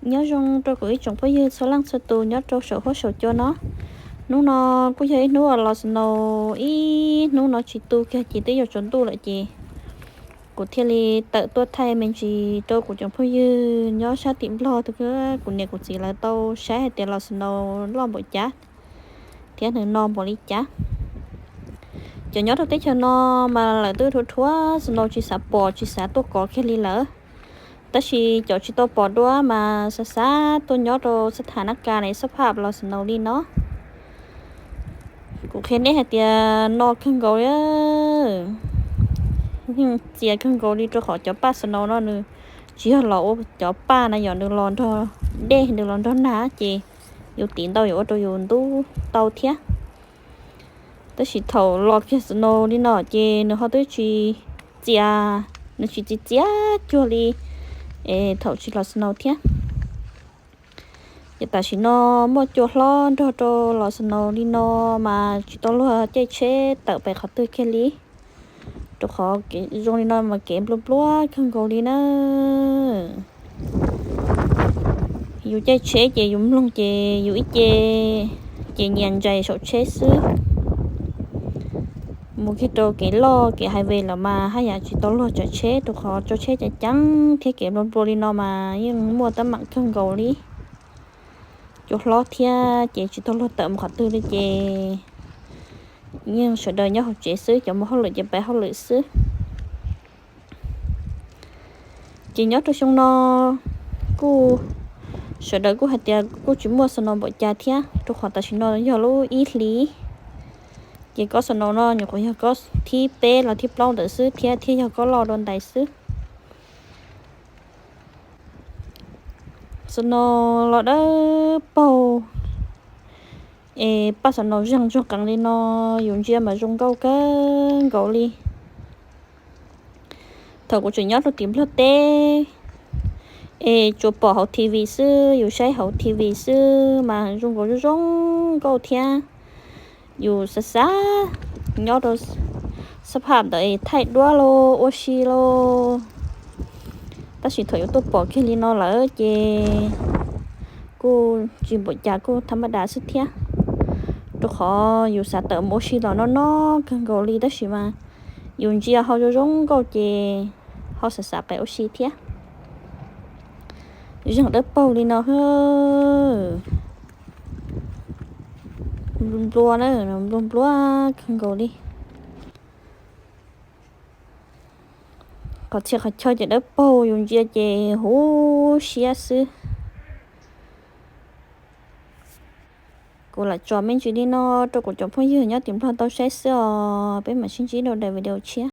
Nyob zoo rau kuv ib tsoom phooj ywg txhua leej txhua tus nyob rau saum huab saum cua no. Hnub no kuj yog ib hnub uas los snow ib hnub no tsis tu kiag ces twb yuav tsaus ntuj lawm ces kuv thiaj li tawm tuaj thaij me ntsis rau kuv cov phooj ywg nyob sab tim Nplog, kuv niam kuv txiv lawv tau saib hais tias los snow loj npaum cas thiab nws no npaum li cas. Cov nyob rau teb chaws no mas lawv twb dhuav dhuav snow tsis xav pom tsis xav tuaj kov kiag li lawm. Tab sis cov tsis tau pom dua mas xav xav tuaj nyob rau xab thas nab kas ne xab phaj los snow li no. Kuv qhia nej hais tias no kawg nkaus li, yeej txias kawg nkaus li rau qhov cov paj snow no nws tsis yog los ua cov paj na, yog nws los nrog dej nws los nrog nag ces yus tiv ntau yuav ua rau yus ntub tau thiab. Tab sis thaum los kiag snow li no ces nws ho twb tsis txias, nws tsis txias txias cuag li es thaum tsis los snow thiab. Ces tam sim no muaj cua hlob nrog rau los snow li no mas tsis tau luag caij tsheb tawm pem qhov twg kiag li, rau qhov zoo li no mas kev nplua nplua kawg nkaus li na. Yus caij tsheb ces yus mloog ces yus ib ce ces nyias ntsais saum tsheb xwb. Mus kiag rau kev loj kev highway lawm mas haj yam tsis tau luag tsav tsheb rau qhov tsav tsheb ceev ceev thiab kev nplua nplua li no mas yeej muaj teeb meem kawg nkaus li. Cua hlob thiab ces tsis tau luag tawm mus qhov twg li ces yeej sawv daws nyob hauv tsev xwb, cov mus hauj lwm ces pab hauj lwm xwb. Ces nyob rau xyoo no kuj sawv daws kuj hais tias kuj tsis muaj snow npaum cas thiab, rau qhov tam sim no yog lub ib hlis, ces kob snow no nyuam qhuav yog kob thib peb los thib plaub ntawd xwb thiab, thiab yog kob loj dua ntais xwb. Snow los dawb paug, es paj snow zeeg ntsoog qees li no, yus ntsia mas zoo nkauj kawg nkaus li. Thaum kuv tseem nyob rau tim Nplog teb, es tsuas pom hauv T V xwb, yus saib hauv T V xwb mas zoo nkaus zoo zoo nkauj thiab. Yus xav xav nyob rau xab phaj ntawd es thaij duab los ua si los, tab sis thaum yus tuaj pom kiag li no lawm ces kuj tsis npaum cas, kuj thab maj das xwb thiab, rau qhov yus xav tawm mus ua si los no no kawg nkaus li, tab sis mas yus ntsia ho zoo zoo nkauj ces ho xav xav pais ua si thiab. Zeeg dawb paug li no, nplua nplua na, nplua nplua kawg nkaus li. Qhov txhia qhov chaw ces dawb paug, yus ntsia ces huv siab xwb. Kuv lam tso me ntsis li no rau kuv cov phooj ywg nyob tim Nplog tau saib xwb os, peb mam sib ntsib rau daim video tshiab.